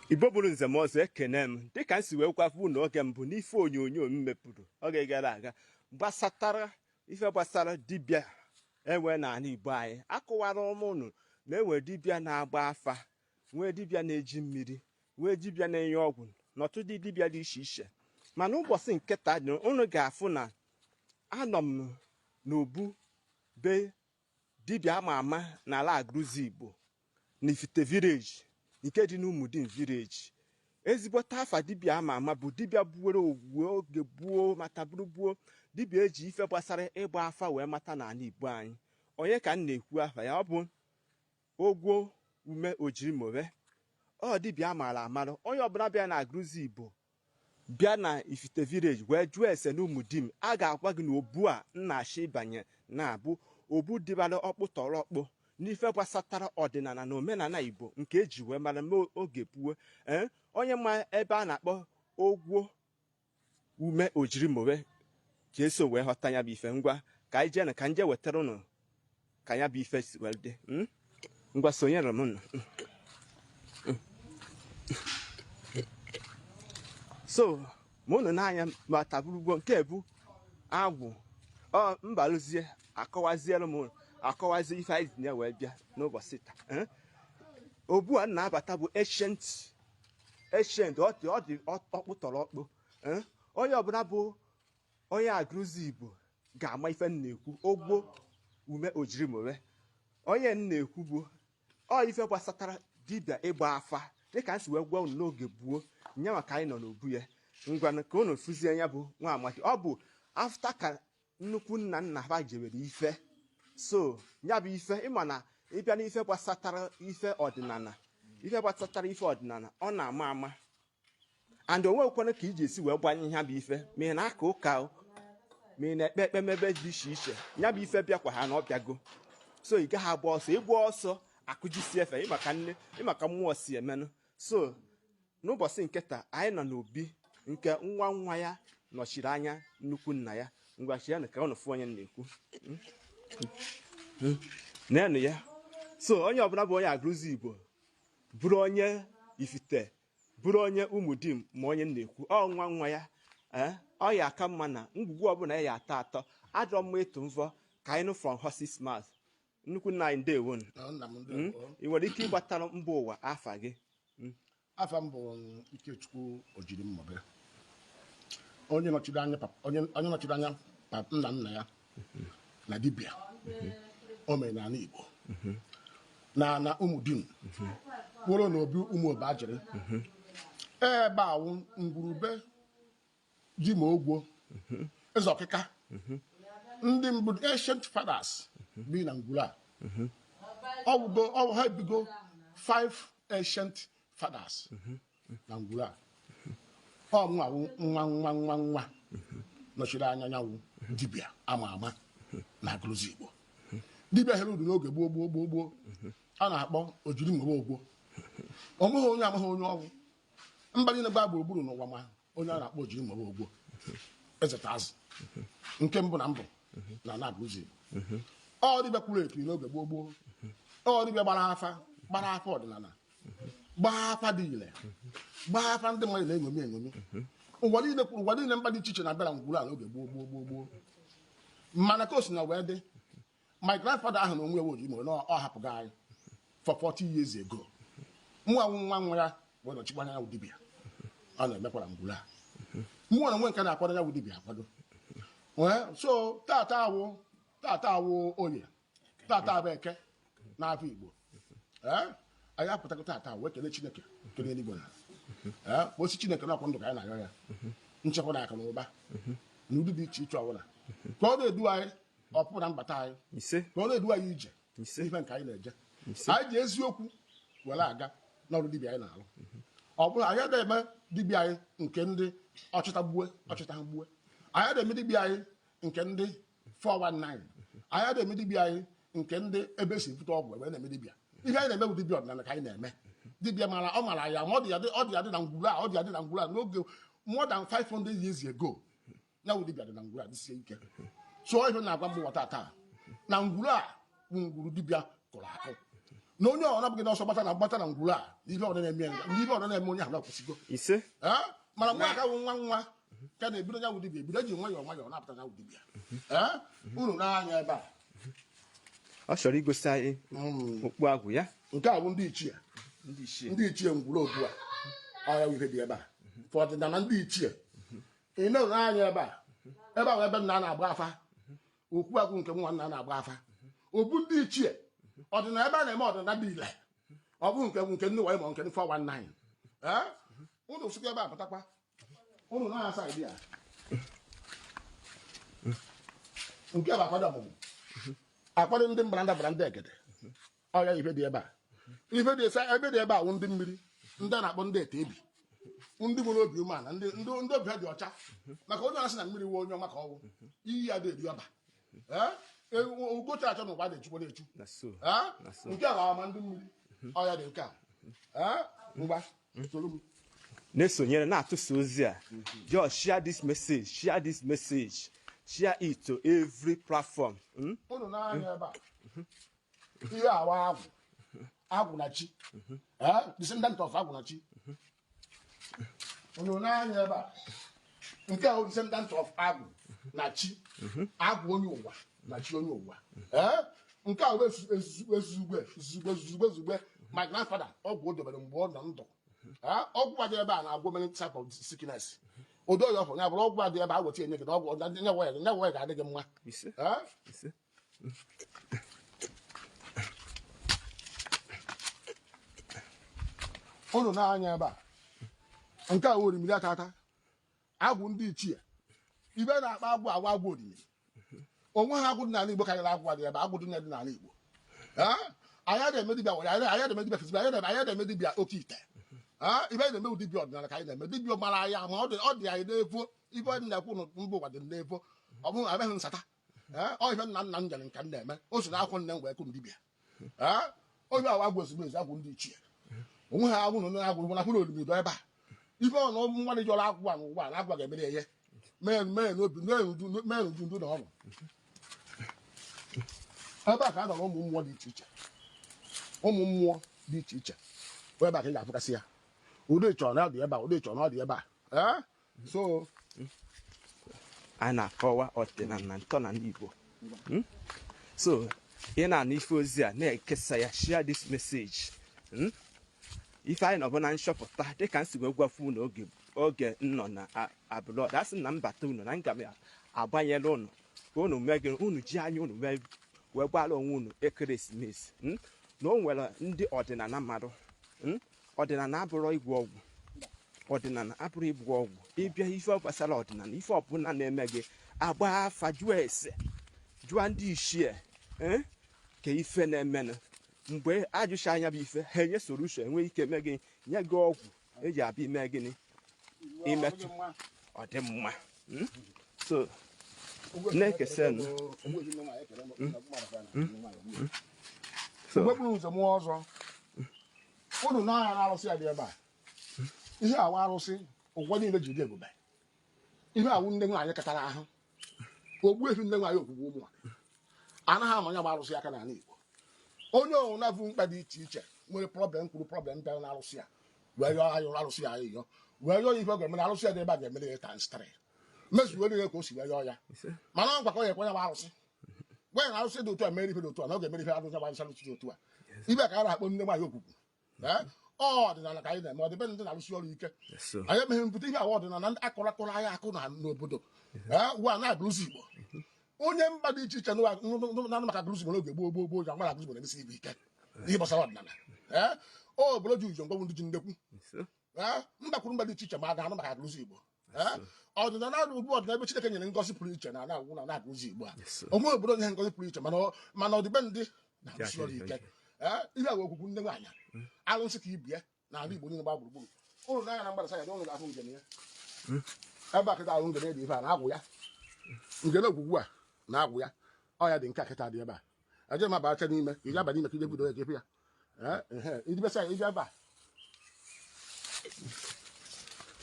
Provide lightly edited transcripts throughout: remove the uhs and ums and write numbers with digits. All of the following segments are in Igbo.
Igbo bụrụ nze m ọzọ, ekene m. Dịka m si wee gwavu unu oge mbụ n'ife onyonyo m mepụrụ oge gara aga gbasatara ife gbasara dibịa enwe n'ala Igbo anyị, akọwara m unu na enwe dibịa na-agba afa, nwee dibịa na-eji mmiri, nwee dibịa na-enye ọgwụ na ọtụtụ dibịa dị iche iche. Mana ụbọchị nke taa dị, unu ga-afụ na anọ m n'obu be dibịa ama ama n'ala Agụlụzigbo n'Ifite village nke dị n'Umudim village. Ezigbote afa dibịa ama ama bụ dibịa buwere owuwe oge gbuo mata bụrụ gbuo dibịa eji ife gbasara ịgba afa wee mata n'ala Igbo anyị. Onye ka m na-ekwu afa ya? Ọ bụ Ogwo Ume Ojirimore. Ọ dibịa amaara amara. Onye ọbụla bịa na Agụlụzigbo, bịa na Ifite village wee jụọ ese na Umudim, a ga-agwa gị na obu a m na-achọ ịbanye na-abụ obu dịbara ọkpụ tọrọ ọkpụ n'ife gbasatara ọdịnala na omenala Igbo nke eji wee mara oge buo. Ee, onye ma ebe a na-akpọ Ogwo Ume Ojirimore ka eso wee ghọta ya bụ ife. Ngwa, ka anyị jee na ka nje wetara ụnụ ka ya bụ ife si wee dị. Ngwa, sonyere m nụ. So ma unu n'anya ma taburugbo nke bụ agwụ ọ mbalụzie akọwaziere m akọwazie ife anyị ji ya wee bịa n'ụbọchị taa. Obu a na-abata bụ ancient ancient, ọ dị ọkpụ tọrọ ọkpụ. Onye ọbụla bụ onye Agụlụzigbo ga-ama ife m na-ekwu. Ogwo Ume Ojirimore onye m na-ekwu bụ ọ ife gbasatara dibịa ịgba afa, dịka m si wee gwa unu n'oge gbuo nya maka anyị nọ n'obu ya. Ngwanụ, ka unu fụzie ya bụ nwa amadi. Ọ bụ after ka nnukwu nna nna ha jewere ife, so ya bụ ife ịma na ịbịa n'ife gbasatara ife ọdịnala, ife gbasatara ife ọdịnala, ọ na-ama ama and o nwekwana ka iji esi wee gbanye ya bụ ife, ma ị na-aka ụka, ma ị na-ekpe ekpemebe dị iche iche, ya bụ ife bịakwa ha na ọ bịago. So ị gaghị agba ọsọ, ịgba ọsọ akụjisi efe ịmaka nne ịmaka mmụọ si emenụ. So n'ụbọchị nke taa, anyị nọ n'obi nke nwa nwa ya nọchiri anya nnukwu nna ya. Ngwa, chianụ ka unu fụ onye na-ekwu. Neenụ ya. So onye ọbụla bụ onye Agụlụzigbo, bụrụ onye Ifite, bụrụ onye Umudim, ma onye na-ekwu ọ nwa nwa ya. Ee, ọ ya aka mma na ngwugwu ọbụla ya atọ atọ adọ mma ịtụ mvọ. Ka anyị nụ from horse's mouth. Nnukwu nna anyị, ndewo. Ị nwere ike ịgbatara mba ụwa afa gị? Afa m bụ Ikechukwu Ojirimmobe, onye nọchiri anya onye nọchiri anya nna nna ya na dibịa omenala Igbo na na Umudim wụrụ n'obi Ụmụobajiri ebe awụ ngwurube ji ma ogwo eze ọkịka ndị mbụ, ancient fathers bi na ngwuru a. Ọwụgo ha ebigo five ancient fathers na ngwuru a. Ọ mụ awụ nwa nwa nwa nwa nọchiri anya nyanwụ dibịa ama ama na Agụlụzigbo, dibịa here udu n'oge gboo gboo gboo gboo a na-akpọ Ojirimgbe Ogwo. Onweghị onye amaghị onye ọgwụ mba niile gbaa gburugburu n'ụwa ma onye a na-akpọ Ojirimgbe Ogwo, eze tazụ nke mbụ na mbụ na na Agụlụzigbo. Ọ dibịa kwuru ekiri n'oge gboo gboo. Ọ dibịa gbara afa, gbara afa ọdịnala, gbaa afa dị ile, gbaa afa ndị mmadụ na-eṅomi eṅomi. Ụwa niile kwuru, ụwa niile, mba dị iche iche na-abịara ngwuru a n'oge gboo gboo gboo gboo. Mana ka o si na wee dị, my grandfather ahụ na onwe ya Ojirimgbe na ọ hapụgo anyị for 40 years ago. Mụ awụ nwa nwa ya wee nọchikwa anya ya dibịa ọ na-emekwara ngwuru a. Mụ na onwe nke na-akwado ya bụ dibịa akwado. So tata awụ oye, tata abụ Eke n'afọ Igbo. Anyị apụtago tata wee kelee Chineke, kelee eluigwe na ala, osi Chineke na ọkwa ndụ ka anyị na-arịọ ya, nchekwa na akụ na ụba na ụdị dị iche iche ọbụla, ka ọ na-edu anyị ọpụ na mbata anyị, ka ọ na-edu anyị ije ife nke anyị na-eje. Anyị ji eziokwu were aga n'ọrụ dibịa anyị na-alụ. Ọ bụrụ anyị adịghị eme dibịa anyị nke ndị ọchịta gbue ọchịta ha gbue, anyị adịghị eme dibịa anyị nke ndị 419, anyị adịghị eme dibịa anyị nke ndị ebe esi bute ọgwụ ebe na-eme dibịa. Ihe anyị na-eme bụ dibịa ọdịnala ka anyị na-eme. Dibịa mara ọ mara ya ma ọ dị ya dị, ọ dị ya dị na ngwuru a, ọ dị ya dị na ngwuru a n'oge more than 500 years ago. Ya bụ dibịa dị na ngwuru a dịsie ike. So ihe na-agwa m ụwa taa na ngwuru a bụ ngwuru dibịa kụrụ akụ. Na onye ọbụla bụghị n'ọsọ gbata na gbata na ngwuru a, na ihe ọbụla na-eme ya, na ihe ọbụla na-eme onye ahụ na-akwụsịgo. Ise. Ee, mana nwa aka wụ nwa nwa ka na-ebido ya wụ dibịa, ebido eji nwayọọ nwayọọ na-apụta ya wụ dibịa. Ee, unu na-anya ebe a. Ọ chọrọ igosi anyị okpu agwụ ya. Nke a bụ ndị ichie. Ndị ichie. Ndị ichie ngwuru obu a, ọ ya wụ ihe dị ebe a for ọdịnala ndị ichie. Ị na anya ebe a, ebe a bụ ebe nna na-agba afa, okwu agwụ nke nwa nna na-agba afa, obu ndị ichie, ọdịnala ebe a na-eme ọdịnala dị ile. Ọ bụ nke ndị wayo ma nke ndị 419. Ee, unu sikwa ebe a pụtakwa, unu na side a, nke bụ akwado ọmụmụ, akwado ndị mbaranda bara ndị egede. Ọ ya ife dị ebe a, ife dị ebe dị ebe a wụ ndị mmiri, ndị a na-akpọ ndị ete ebi, ndị nwere obi umeala, ndị obi ha dị ọcha, maka onye na-asị na mmiri wụ onye ọma ka ọ wụ iyi ya dị eri ọba. Ee, ugocha achọ n'ụwa dị echukwu na-echu. Na so. Ee, Na so. nke a bụ ama ndị mmiri. Ọ ya dị nke a. Ee, ngwa, soro m. Na-esonyere na-atụsa ozi a. Just share this message, share this message, share it to every platform. Unu na-anya ebe a, ihe awa agwụ, agwụ na chi. Eh, descendant of agwụ na chi. Unu na-anya ebe a, nke a bụ descendant of agwụ na chi, agwụ onye ụwa na chi onye ụwa. Eh, nke a bụ ezugbe zugbe zugbe zugbe my grandfather, ọgwụ o dobere mgbe ọ nọ ndụ. Eh, ọgwụ a dị ebe a na-agwọ many type of sickness. Odo ya ọfọ ya bụrụ ọgwụ a dị ebe a weta enye gị na ọgwụ nye ya ga-adị gị mma. Ise. Eh? Ise. Unu na-anya ebe a, nke a wụ orimiri aka aka agwụ ndị ichie. Ibe na-akpa agwụ agwụ agwụ orimiri onwe ha, agwụ dị n'ala Igbo karịrị agwụ dị ebe agwụ dị n'ala Igbo. Ee, anyị adịghị eme dibịa were, anyị adịghị eme dibịa fizikal, anyị adịghị eme dibịa oke ite. Ee, ibe anyị na-eme dibịa ọdịnala ka anyị na-eme dibịa mara anyị ama. Ọ dị anyị n'evo. Ibe anyị na-ekwu na mba ụwa dị n'evo. Ọ bụghị ameghị nsata. Ee, ọ ife nna nna m jere nka m na-eme, o so n'akwụkwọ nne m wee kụ m dibịa. Ee, onye awa agwụ ezigbo ezi agwụ ndị ichie onwe ha, agwụ na agwụ na akwụrụ olimi dọ ebe a. Ife ọ na nwa dị jọrọ agwụ a n'ụwa na agwụ a ga-emere ya ihe mee mee n'obi mee n'uju mee n'uju ndụ na ọrụ. Ebe a ka a nọrọ ụmụ mmụọ dị iche iche, ụmụ mmụọ dị iche iche. Ebe a ka ị ga-afụkasị ya. Ụdị chọrọ na ọ dị ebe a, ụdị chọrọ na ọ dị ebe a. Ee, so A na-akọwa ọdịnala na ntọala Igbo. So ị na-anụ ife ozi a, na-ekesa ya. Share this message. Ife anyị nọbụ na nchọpụta, dịka m si wee gwafu unu oge m nọ na abroad, a sị na mbata unu na nga m agbanyela unu ka unu mee gịnị, unu ji anya unu mee wee gbara onwe unu ekeresimesi, Na o nwere ndị ọdịnala mmadụ. Ọdịnala abụrụ ịgwọ ọgwụ, ọdịnala abụrụ ịgwọ ọgwụ. Ịbịa ife gbasara ọdịnala, ife ọbụla na-eme gị, agba afa, jụọ ese, jụọ ndị ichie, ka ife na-emenụ. Mgbe ajụcha anya bụ ife ha enye solution, enwe ike mee gị, nye gị ọgwụ eji abịa ime gịnị, imetụ ọ dị mma. So na-ekesa nụ. So mgbe bụrụ ụzọ mụọ ọzọ, unu n'anya na arụsị a dị ebe a, ihe awa arụsị ụgwọ niile ji dị ebube. Ihe awụ nne nwaanyị katara ahụ, ogbu efi nne nwaanyị okwugwu ụmụ a anaghị amanya bụ arụsị aka n'ala Igbo. Onye ọwụna bụ mkpa dị iche iche nwere problem, kwuru problem bịara na arụsị a wee yọọ ayọ arụsị a ayịyọ, wee yọọ ya ife ọ ga-emere arụsị a dị ebe a, ga-emere ya times 3, mezuo niile ka o si wee yọọ ya. Ise. Mana ọ gwakọ ya ekwenye bụ arụsị gwa ya na arụsị dị otu a mere ife dị otu a, na ọ ga-emere ife arụsị bụ arụsị dị otu a. Ibe ka a na-akpọ nne nwaanyị okwukwu. Ee, ọ ọdịnala ka anyị na-eme, ọdịbe ndị na-arụsi ọrụ ike. So anyị emeghị mpụta ihe awa ọdịnala ndị akọrọ akọrọ anyị akụ na n'obodo. Ee, ụwa na-agụrụzi Igbo, onye mba dị iche iche na-anụ maka agụrụzi Igbo n'oge gboo gboo gboo ji amara agụrụzi Igbo na-emesi Igbo ike n'ihe gbasara ọdịnala. Ee, ọ obodo ji ujo ngwagwu ndị ji ndekwu. Ise. Ee, mba kwuru mba dị iche iche ma a ga-anụ maka agụrụzi Igbo. Ee, ọdịnala ugbu ọdịnala ebe Chineke nyere ngọzi pụrụ iche na na-agwụ na na-agụrụzi Igbo a. Yes. Onwe obodo nye ngọzi pụrụ iche, mana ọdịbendị na-arụsi ọrụ ike. Ee, ihe a bụ okwukwu nne nwaanyị arụsị ka ibie n'ala Igbo niile gbaa gburugburu. Ụlọ n'anya na mgbadasa ya dị, ụlọ ga-ahụ ngene ya ebe a kịta, ahụ ngene dị ife a na-agwụ ya, ngene okwukwu a na-agwụ ya. Ọ ya dị nke a kịta dị ebe a. Eje m abacha n'ime ka iji aba n'ime ka ije bido ya ka ịfụ ya. Ee, ehe, idibesa ya ije ebe a.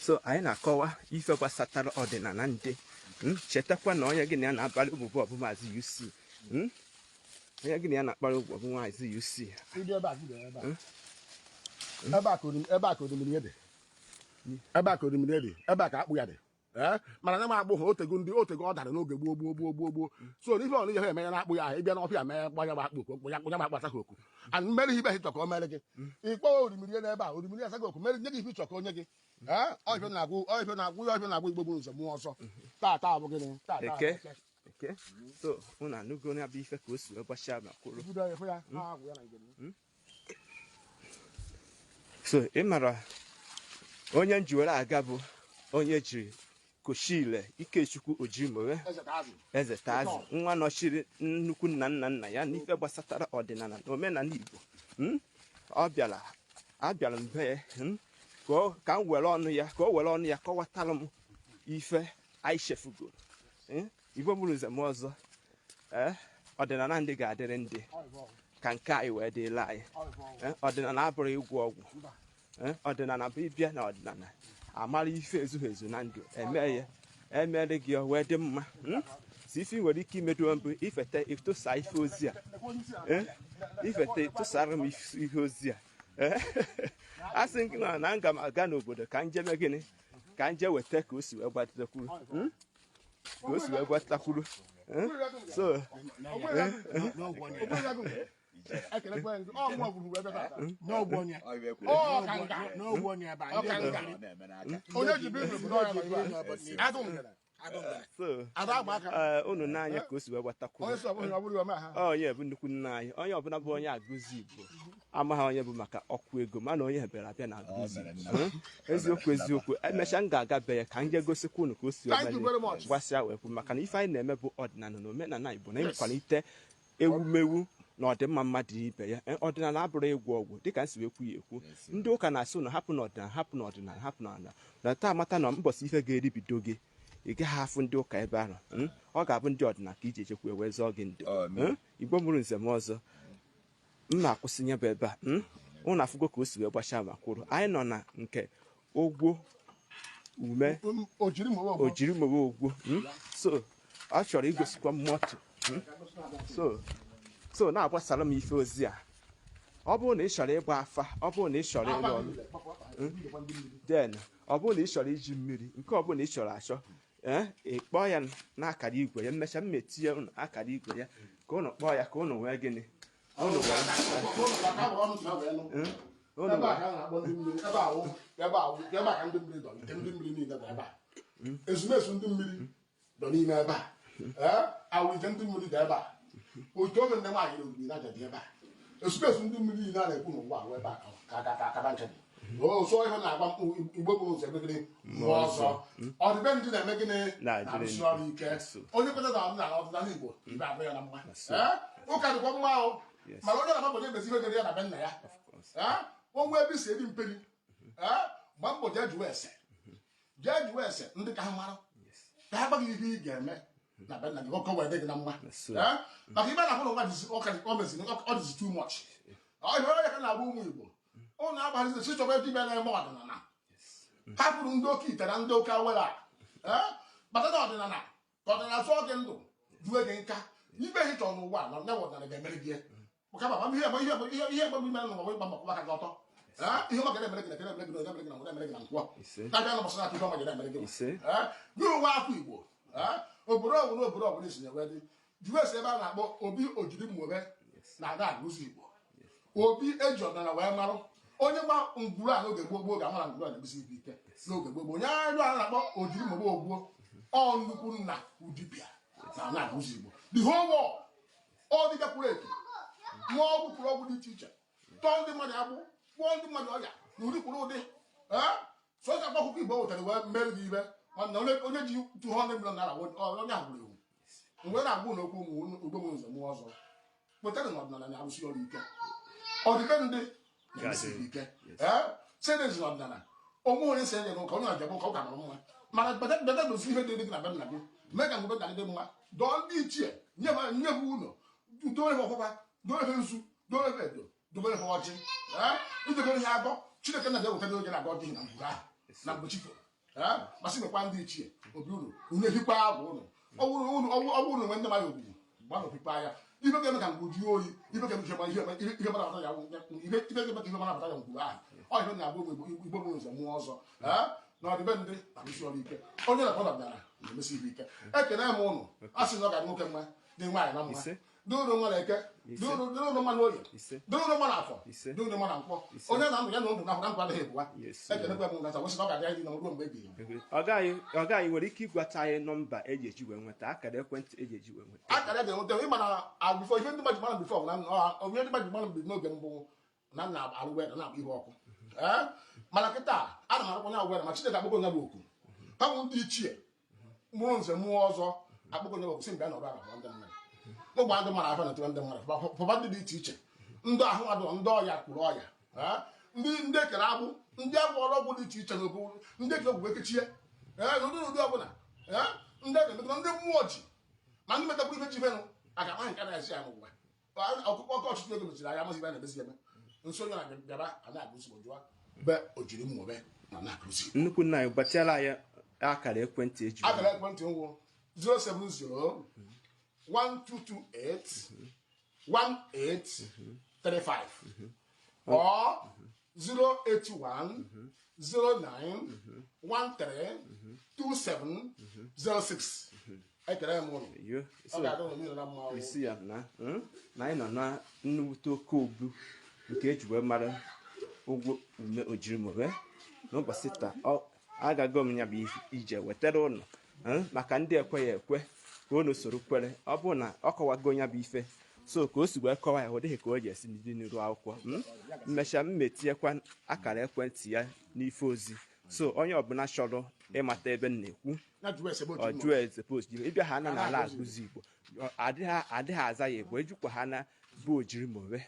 So anyị na-akọwa ife gbasatara ọdịnala ndị. Chetakwa na onye gị na ya na-abalị ụbụbọ bụ Maazị UC. Onye gị na ya na-akpara ụgwọ bụ Maazị UC. Ịdị ebe a, gị bịa ebe a. Ebe a ka orimiri dị, ebe a ka orimiri dị, ebe a ka akpụ ya dị. Ee, mana anya m akpụ ha otego, ndị otego ọ dara n'oge gboo gboo gboo gboo gboo. So n'ife ọ na ihe eme ya na-akpụ ya ahụ, ịbịa n'ọfịa mee gbanya m akpụ oku, ya m akpụ asaghị oku and mmeri ibe ịchọ ka o mere gị. Ịkpọ orimiri n'ebe a, orimiri asaghị oku, mere nye gị ife ịchọ ka onye gị. Ee, ọ ife na-agwụ, ọ ife na-agwụ, ọ ife na-agwụ. Igbo bụ nzọ mụọ ọzọ. Taa taa bụ gịnị? Taa taa. Eke. Eke. So unu anụgo ya bụ ife ka o si wee gbachaa ma kwụrụ. Bido ya, hụ ya, ha agwụ ya na njem. So ị mara onye njiwere aga bụ onye jiri Koshile Ikechukwu Ojimowe. Eze Tazi. Eze Tazi, nwa nọchiri nnukwu nna nna nna ya n'ife gbasatara ọdịnala na omenala Igbo. Ọ bịara, abịara m be ya, ka m were ọnụ ya, ka o were ọnụ ya kọwatara m ife anyị chefugoro. Igbo bụrụ nze m ọzọ, ee, ọdịnala ndị ga-adịrị ndị ka nke anyị wee dịla anyị. Ọdịnala abụrụ ịgwọ ọgwụ. Ọdịnala bụ ịbịa na ọdịnala amara ife ezughị ezu na ndụ eme ya, emere gị o wee dị mma. Si ife ị nwere ike imedo mbụ, ifete ịtụsa ife ozi a. Ifete tụsara m ihe ozi a. A sị gị na nga m aga n'obodo ka nje mee gịnị, ka nje weta ka o si wee gbatakwuru. Ka o si wee gbatakwuru. So Ekelekwe gị. Ọ mụọ gburu ebe tata. N'ogbu onye. Ọ ka nga. N'ogbu onye ebe a. Ọ ka nga. Onye ji biri n'obodo ya nọ ebe a. Agụ ngene. So Ada agba aka. Ee, unu n'anya ka o si wee gbatakwuru. Onye sị ọ bụghị, ọ bụrụ ya ome ha. Onye bụ nnukwu nna anyị, onye ọbụla bụ onye agụzi Igbo amaghị onye bụ maka ọkụ ego, mana onye bịara abịa na agụzi Igbo. Eziokwu eziokwu, emechaa m ga-aga be ya ka m jee gosikwa unu ka o si Thank you very much. gbasịa wee kwu, maka na ife anyị na-eme bụ ọdịnala na omenala Igbo na ịkwalite ewumewu na ọdịmma mmadụ ibe ya. Ọdịnala abụrụ ịgwọ ọgwụ dịka m si wee kwu ya ekwu. Ndị ụka na-asị ụnụ hapụ n'ọdịnala, hapụ n'ọdịnala, hapụ n'ọdịnala, na taa amata na mbọsị ife ga-eribido gị, ị gaghị afụ ndị ụka ebe ahụ. Ọ ga-abụ ndị ọdịnala ka iji echekwa wee zọọ gị ndụ. Igbo mụrụ nze m ọzọ, m na-akwụsị ya bụ ebe a. Ụnụ afụgo ka o si wee gbachaa ma kwụrụ. Anyị nọ na nke Ogwo Ume. O jiri m O jiri mowe ogwo. So ọ chọrọ igosikwa m moto. So na-agbasara m ife ozi a. Ọ bụrụ na ị chọrọ ịgba afa, ọ bụrụ na ị chọrọ ịlụ ọrụ, then ọ bụrụ na ị chọrọ iji mmiri, nke ọ bụla ị chọrọ achọ, ee, ị kpọọ ya n'akara igwe ya. Mmecha m etinye unu akara igwe ya ka unu kpọọ ya, ka unu nwee gịnị, unu wee unu Ebe a wee ka a na-akpọ ndị mmiri. Ebe awụ, ebe awụ, ebe a ka ndị mmiri dọ. Ite ndị mmiri niile dọ ebe a. Ezumezu ndị mmiri dọ n'ime ebe a. Ee, awụ ite ndị mmiri dị ebe a. Otu oge ndị nwaanyị na oriri aja dị ebe a. Ezumezu ndị mmiri niile a na-ekwu n'ụwa ahụ, ebe a ka ka ka kaba nche dị. Oso ihe na-agba mkpu Igbo bụ ụzọ eme gịnị, mmụọ ọzọ, ọdịbe ndị na-eme gịnị, Na-adịrị na-arụsi ndụ. ọrụ ike. Onye kweta na ọdịnala, ọdịnala Igbo ibe abụ ya na mma. Ee, ụka dịkwa mma ahụ, mana onye na-agba mbọ emezi ihe dịrị ya na be nna ya. Of course. Ee, onwe ebe isi eri mperi. Ee, gbaa mbọ jee jụọ ese, jee jụọ ese ndị ka ha mara, ka ha gwa gị ihe ị ga-eme na be nna gị ka o wee dị gị na mma. Ee, maka ibe na-ahụ na ụwa dịzi ọ ka- ọ meziri ọ dịzi too much. Ọ ihe onye ka na-agba ụmụ Igbo, ụnụ agbaghazi si chọba ebe ibe na-eme ọdịnala, hapụrụ ndị oke ite na ndị oke awere a. Ee, bata na ọdịnala ka ọdịnala zụọ gị ndụ, duwe gị nka ibe ihe chọrọ n'ụwa na nye ọdịnala ga-emere gị ya. Maka baba ihe ihe ihe ihe gbagbu ime n'ụwa ịgba mbọ kwụba aka gị ọtọ. Ee, ihe ọma ga na-emere gị na ekele emere gị na onye emere gị na nwere emere gị na nkwọ. Ise. Na-abịa n'ụbọchị na-atụ ihe ọma ga na-emere gị. Ise. Ee, gị onwe afọ Igbo. Ee, obodo ọbụla, obodo ọbụla isi na-enwe dị jụọ ese ebe a na-akpọ Obi Ojiri Mmobe na ada agụzi Igbo, obi eji ọdịnala wee marụ. Onye gba ngwuru a n'oge gboo gboo ga-ama na ngwuru a na-egosi ibu ike n'oge gboo gboo. Onye arụ a na-akpọ Ojiri Mmobe Ogbuo, ọ nnukwu nna udibịa na ana agụzi Igbo, the whole world. Ọ dịbịa kwuru etu nwa ọgwụ kwuru ọgwụ dị iche iche, tọọ ndị mmadụ agbụ, gwọọ ndị mmadụ ọrịa na ụdị kwuru ụdị. Ee, sọsọ akpa akwụkwọ Igbo wetara wee mere gị ibe nwanne onye onye ji 200 million naira onye ahụ gburu ewu mgbe na-agwụ na okwu ụmụ Igbo nwere ụzọ mụọ ọzọ kwetara na ọdịnala na-arụsi ọrụ ike, ọdịbe ndị na-emesi ike. Ee, sedezi na ọdịnala onwe onye si enye n'ụka, onye ọjọọ ụka, ụka mara mma, mana bata dozi ihe dị gị na be nna gị, mee ka mgbe nna gị dị mma, dọọ ndị ichie nye ha, nye ha ụlọ, doore ha ọkpụkpa, doore ha nzu, doore ha edo, dobere ha ọjị. Ee, idobere ha agọ Chineke na ga-ewetara oge na-agọ dị na ngwuru ahụ na mgbe chi foro. Ee, masị mekwa ndị ichie obi unu, unu ehikwa agwa unu, ọwụrụ unu ọwụ unu nwe ndị mmadụ ogbugbu gbanụ hikwa ya. Ife ga-eme ka ngwu juo oyi, ife ga-eme ka ihe ihe mara abata ya, ife ga-eme ka ihe mara abata ya ngwuru ahụ. Ọ ihe na-agba ụmụ Igbo, Igbo bụ ụzọ mụọ ọzọ. Ee, na ọdịbendị na-arụsi ọrụ ike. Onye na ọdịnala na-emesi ibe ike. Ekene m ụnụ. A sị na ọ ga-adị nwoke mma, dị nwaanyị na mma. Ise. Dị ụlọ nwa na Eke, dị ụlọ mma na Oye, Ise. dị ụlọ mma na Afọ, Ise. dị ụlọ mma na Nkwọ. Onye na ndụ ya na ndụ na afọ na ndụ adịghị ebụwa. Yes. Ekenekwa m ngacha wesị na ọ ga-adị anyị na ruo mgbe ebighị ebi. Ọ gaghị nwere ike ịgwata anyị nọmba eji eji wee nweta, akara ekwentị eji eji wee nweta? Akara ga-enweta, ịma na before, ife ndị mmadụ mara before na ihe ndị mmadụ mara n'oge mbụ na nna arụ welder, na-akpọ ihe ọkụ. Ee, mana kịta ana m arụkwa nya welder, ma Chineke akpọgo nya bụ oku. Ha bụ ndị ichie mụrụ nze mụọ ọzọ, akpọgo nya bụ oku, si mgbe a nọrọ ala ndị mmadụ n'ụgba, ndị mmadụ afọ na-etebe ndị mmadụ fọba, ndị dị iche iche, ndị ahụ adụrọ, ndị ọya kwuru ọya. Ee, ndị ekere agbụ, ndị agwọrọ ọgwụ dị iche iche n'obodo, ndị ekere ọgwụ ekechie. Ee, n'ụdị n'ụdị ọbụla. Ee, ndị a na-emekọta ndị mmụọ ji ma ndị metakwuru ife ji fenụ a ga-ama nke na-esi ya n'ụwa. Ọkụkọ ọkụ ọchịchị ego mechiri anya, amazi ibe a na-emezi eme nso. Onye na-abịaba a na-agụzi jụa be ojiri mmụbe na na-akụzi. Nnukwu nna anyị, gbatịara anyị akara ekwentị eji wee Akara ekwentị ngwụ 070 1228 1835 or 081 09 13 27 06. Ekele m ụnụ. Yo, Ọ so ga-adị ụnụ niile na mma o. Isi ya na na anyị nọ na nnukwute oke obu nke eji wee mara ụgwọ ume Ojirimobe n'ụbọchị taa. Agago m ya bụ ije wetara ụnụ, maka ndị ekweghị ekwe ka unu soro kwere. Ọ bụrụ na ọ kọwago ya bụ ife, so ka o si wee kọwa ya, ọ dịghị ka o ji esi ndị n'iru akwụkwọ. Mmechaa m metinyekwa akara ekwentị ya n'ife ozi, so onye ọbụla chọrọ ịmata ebe m na-ekwu, Ya jụọ ese ọ jụọ eze post ịbịa ha na n'ala agụzi Igbo. Adịghị aza ya Igbo, ejukwa ha na bụ Ojirimobe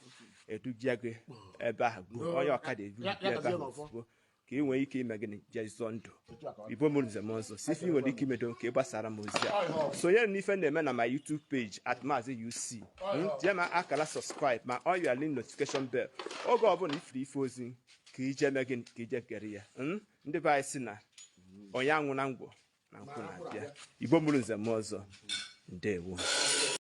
edugia gị ebe ahụ gbuo onye ọkada edu Ya- gị ya ebe gazie ahụ n'ọfọ. ozugbo ka ị nwee ike ime gịnị? Jee zụọ ndụ. Etu a ka ọ dị. Igbo mụrụ nze m ọzọ, si ife ị nwere ike imedo ka ị gbasara m ozi a, sonyere n'ife na-eme na my YouTube page @MaaziUC. Tinye ma akara subscribe ma on your link notification bell. Oge ọbụla ifiri ife ozi ka ije mee gịnị? Ka ije gere ya. Ndị be anyị si na onye anwụ na ngwọ na nkwụ na-abịa. Igbo mụrụ nze m ọzọ, ndewo.